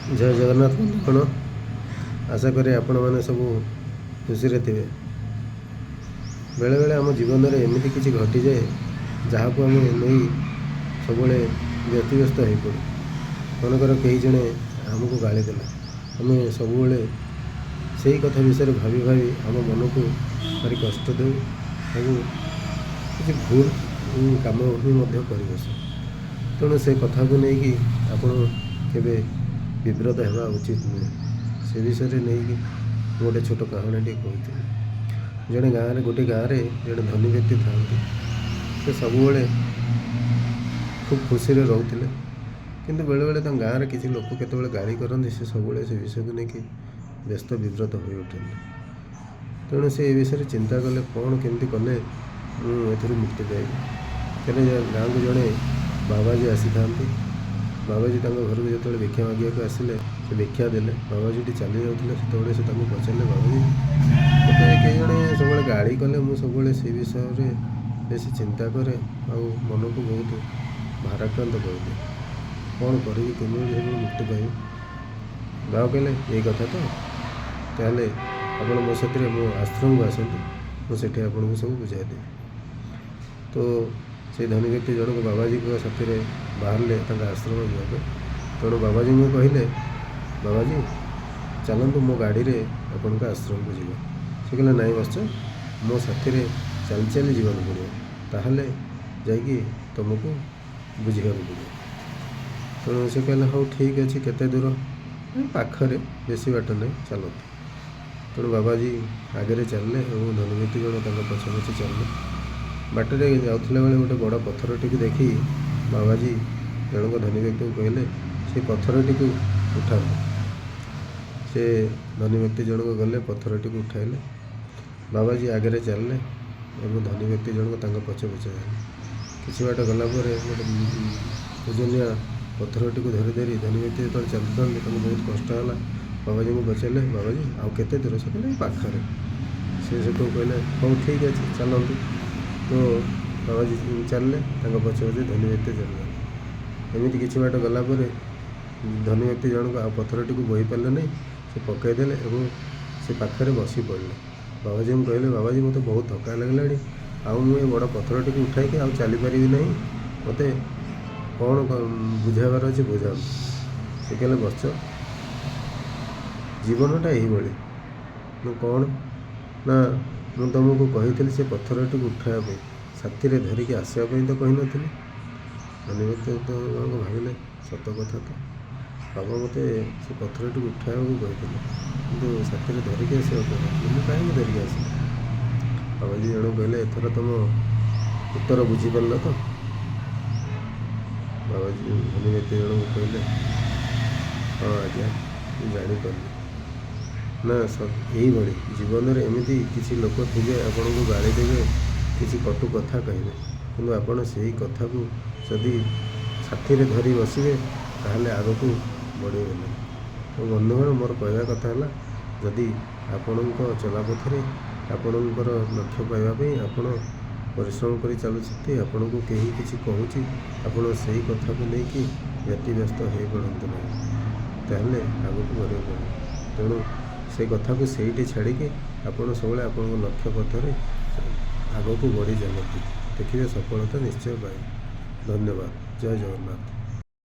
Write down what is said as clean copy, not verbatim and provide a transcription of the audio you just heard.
ଜୟ ଜଗନ୍ନାଥ ବନ୍ଧୁଗଣ, ଆଶା କରେ ଆପଣମାନେ ସବୁ ଖୁସିରେ ଥିବେ। ବେଳେବେଳେ ଆମ ଜୀବନରେ ଏମିତି କିଛି ଘଟିଯାଏ, ଯାହାକୁ ଆମେ ନେଇ ସବୁବେଳେ ବ୍ୟତିବ୍ୟସ୍ତ ହୋଇପଡ଼ୁ। ମନେକର କେହି ଜଣେ ଆମକୁ ଗାଳି ଦେଲା, ଆମେ ସବୁବେଳେ ସେଇ କଥା ବିଷୟରେ ଭାବି ଭାବି ଆମ ମନକୁ ଭାରି କଷ୍ଟ ଦେଉ ଏବଂ କିଛି ଭୁଲ କାମ ବି ମଧ୍ୟ କରିବସୁ। ତେଣୁ ସେ କଥାକୁ ନେଇକି ଆପଣ କେବେ ବିବ୍ରତ ହେବା ଉଚିତ ନୁହେଁ। ସେ ବିଷୟରେ ନେଇକି ମୁଁ ଗୋଟେ ଛୋଟ କାହାଣୀଟିଏ କହୁଥିଲି। ଜଣେ ଗାଁରେ, ଗୋଟେ ଗାଁରେ ଜଣେ ଧନୀ ବ୍ୟକ୍ତି ଥାଆନ୍ତି। ସେ ସବୁବେଳେ ଖୁବ୍ ଖୁସିରେ ରହୁଥିଲେ। କିନ୍ତୁ ବେଳେବେଳେ ତାଙ୍କ ଗାଁରେ କିଛି ଲୋକ କେତେବେଳେ ଗାଳି କରନ୍ତି, ସେ ସବୁବେଳେ ସେ ବିଷୟକୁ ନେଇକି ବ୍ୟସ୍ତ ବିବ୍ରତ ହୋଇ ଉଠନ୍ତି। ତେଣୁ ସେ ଏ ବିଷୟରେ ଚିନ୍ତା କଲେ, କ'ଣ କେମିତି କଲେ ମୁଁ ଏଥିରୁ ମୁକ୍ତି ପାଇବି। ହେଲେ ଗାଁକୁ ଜଣେ ବାବାଜୀ ଆସିଥାନ୍ତି। ବାବାଜୀ ତାଙ୍କ ଘରକୁ ଯେତେବେଳେ ଭିକ୍ଷା ମାଗିବାକୁ ଆସିଲେ, ସେ ଭିକ୍ଷା ଦେଲେ। ବାବାଜୀଟି ଚାଲି ଯାଉଥିଲେ, ସେତେବେଳେ ସେ ତାଙ୍କୁ ପଚାରିଲେ, "ବାବାଜୀ, ମୋତେ କେହି ଜଣେ ସବୁବେଳେ ଗାଳି କଲେ ମୁଁ ସବୁବେଳେ ସେ ବିଷୟରେ ବେଶୀ ଚିନ୍ତା କରେ ଆଉ ମନକୁ ବହୁତ ଭାରାକ୍ରାନ୍ତ କରିଦିଏ। କ'ଣ କରିବି? କେମିତି ସେଥିରୁ ମୁକ୍ତି ପାଇବି?" ବାବା କହିଲେ, "ଏଇ କଥା ତ? ତାହେଲେ ଆପଣ ମୋ ସାଥିରେ ମୋ ଆଶ୍ରମକୁ ଆସନ୍ତୁ, ମୁଁ ସେଠି ଆପଣଙ୍କୁ ସବୁ ବୁଝାଇଦେବି।" ତ ସେଇ ଧନୀ ବ୍ୟକ୍ତି ଜଣକ ବାବାଜୀଙ୍କ ସାଥିରେ ବାହାରିଲେ ତାଙ୍କ ଆଶ୍ରମ ଯିବା ପାଇଁ। ତେଣୁ ବାବାଜୀଙ୍କୁ କହିଲେ, "ବାବାଜୀ, ଚାଲନ୍ତୁ, ମୋ ଗାଡ଼ିରେ ଆପଣଙ୍କ ଆଶ୍ରମକୁ ଯିବା।" ସେ କହିଲେ, "ନାଇଁ ବତ୍ସ, ମୋ ସାଥିରେ ଚାଲି ଚାଲି ଯିବାକୁ ପଡ଼ିବ, ତାହେଲେ ଯାଇକି ତୁମକୁ ବୁଝିବାକୁ ପଡ଼ିବ।" ତେଣୁ ସେ କହିଲେ, "ହଉ, ଠିକ୍ ଅଛି, କେତେ ଦୂର?" "ପାଖରେ, ବେଶୀ ବାଟ ନାହିଁ, ଚାଲନ୍ତୁ।" ତେଣୁ ବାବାଜୀ ଆଗରେ ଚାଲିଲେ ଏବଂ ଧନୀ ବ୍ୟକ୍ତି ଜଣ ତାଙ୍କ ପଛେ ପଛେ ଚାଲିଲେ। ବାଟରେ ଯାଉଥିଲା ବେଳେ ଗୋଟେ ବଡ଼ ପଥରଟିକୁ ଦେଖି ବାବାଜୀ ଜଣଙ୍କ ଧନୀ ବ୍ୟକ୍ତିଙ୍କୁ କହିଲେ, "ସେ ପଥରଟିକୁ ଉଠାନ୍ତୁ।" ସେ ଧନୀ ବ୍ୟକ୍ତି ଜଣକ ଗଲେ, ପଥରଟିକୁ ଉଠାଇଲେ। ବାବାଜୀ ଆଗରେ ଚାଲିଲେ ଏବଂ ଧନୀ ବ୍ୟକ୍ତି ଜଣକ ତାଙ୍କ ପଛେ ପଛେ ଗଲେ। କିଛି ବାଟ ଗଲା ପରେ ଗୋଟେ ଓଜନିଆ ପଥରଟିକୁ ଧରି ଧରି ଧନୀ ବ୍ୟକ୍ତି ଯେତେବେଳେ ଚାଲୁଥାନ୍ତି, ତାଙ୍କୁ ବହୁତ କଷ୍ଟ ହେଲା। ବାବାଜୀଙ୍କୁ ପଚାରିଲେ, "ବାବାଜୀ, ଆଉ କେତେ ଦୂର?" ସେ କହିଲେ, "ଏଇ ପାଖରେ।" ସେ ସେଠୁ କହିଲେ, "ହଉ, ଠିକ୍ ଅଛି, ଚାଲନ୍ତୁ।" ତ ବାବାଜୀ ଚାଲିଲେ, ତାଙ୍କ ପଛେ ପଛେ ଧନୀ ବ୍ୟକ୍ତି ଚାଲିଲେ। ଏମିତି କିଛି ବାଟ ଗଲା ପରେ ଧନୀ ବ୍ୟକ୍ତି ଜଣକ ଆଉ ପଥରଟିକୁ ବୋହି ପାରିଲେ ନାହିଁ। ସେ ପକାଇଦେଲେ ଏବଂ ସେ ପାଖରେ ବସି ପଡ଼ିଲେ। ବାବାଜୀଙ୍କୁ କହିଲେ, "ବାବାଜୀ, ମୋତେ ବହୁତ ଥକା ଲାଗିଲାଣି ଆଉ ମୁଁ ଏ ବଡ଼ ପଥରଟିକୁ ଉଠାଇକି ଆଉ ଚାଲିପାରିବି ନାହିଁ। ମୋତେ କ'ଣ ବୁଝାଇବାର ଅଛି, ବୁଝାନ୍ତୁ।" ସେ କହିଲେ, "ବତ୍ସ, ଜୀବନଟା ଏଇଭଳି।" ମୁଁ କ'ଣ ନା, ମୁଁ ତୁମକୁ କହିଥିଲି ସେ ପଥରଟିକୁ ଉଠାଇବା ପାଇଁ, ସାଥିରେ ଧରିକି ଆସିବା ପାଇଁ ତ କହିନଥିଲି।" ଧନୀ ବ୍ୟକ୍ତି ଜଣକ ଭାବିଲେ, ସତ କଥା ତ, ବାବା ମୋତେ ସେ ପଥରଟିକୁ ଉଠାଇବାକୁ କହିଥିଲେ, କିନ୍ତୁ ସାଥିରେ ଧରିକି ଆସିବାକୁ କହିନଥିଲେ। ମୁଁ କାହିଁକି ଧରିକି ଆସିଲି? ବାବାଜୀ ଜଣକ କହିଲେ, "ଏଥର ତୁମ ଉତ୍ତର ବୁଝିପାରିଲ ତ?" ବାବାଜୀ ଧନୀ ବ୍ୟକ୍ତି ଜଣକ କହିଲେ, "ହଁ ଆଜ୍ଞା, ମୁଁ ଜାଣିପାରିଲି।" ନା, ଏଇଭଳି ଜୀବନରେ ଏମିତି କିଛି ଲୋକ ଥିବେ, ଆପଣଙ୍କୁ ଗାଳି ଦେବେ, କିଛି କଟୁ କଥା କହିବେ। କିନ୍ତୁ ଆପଣ ସେଇ କଥାକୁ ଯଦି ସାଥିରେ ଧରି ବସିବେ, ତାହେଲେ ଆଗକୁ ବଢ଼ିବେ ନାହିଁ। ତ ବନ୍ଧୁଗଣ, ମୋର କହିବା କଥା ହେଲା, ଯଦି ଆପଣଙ୍କ ଚଲାପଥରେ ଆପଣଙ୍କର ଲକ୍ଷ୍ୟ ପାଇବା ପାଇଁ ଆପଣ ପରିଶ୍ରମ କରି ଚାଲୁଛନ୍ତି, ଆପଣଙ୍କୁ କେହି କିଛି କହୁଛି, ଆପଣ ସେଇ କଥାକୁ ନେଇକି ବ୍ୟତିବ୍ୟସ୍ତ ହୋଇପଡ଼ନ୍ତୁ ନାହିଁ। ତାହେଲେ ଆଗକୁ ବଢ଼ିବାକୁ ପଡ଼ିବ। ତେଣୁ ସେ କଥାକୁ ସେଇଠି ଛାଡ଼ିକି ଆପଣ ସବୁବେଳେ ଆପଣଙ୍କ ଲକ୍ଷ୍ୟ ପଥରେ ଆଗକୁ ବଢ଼ି ଚାଲନ୍ତୁ। ଦେଖିବେ, ସଫଳତା ନିଶ୍ଚୟ ପାଇବେ। ଧନ୍ୟବାଦ। ଜୟ ଜଗନ୍ନାଥ।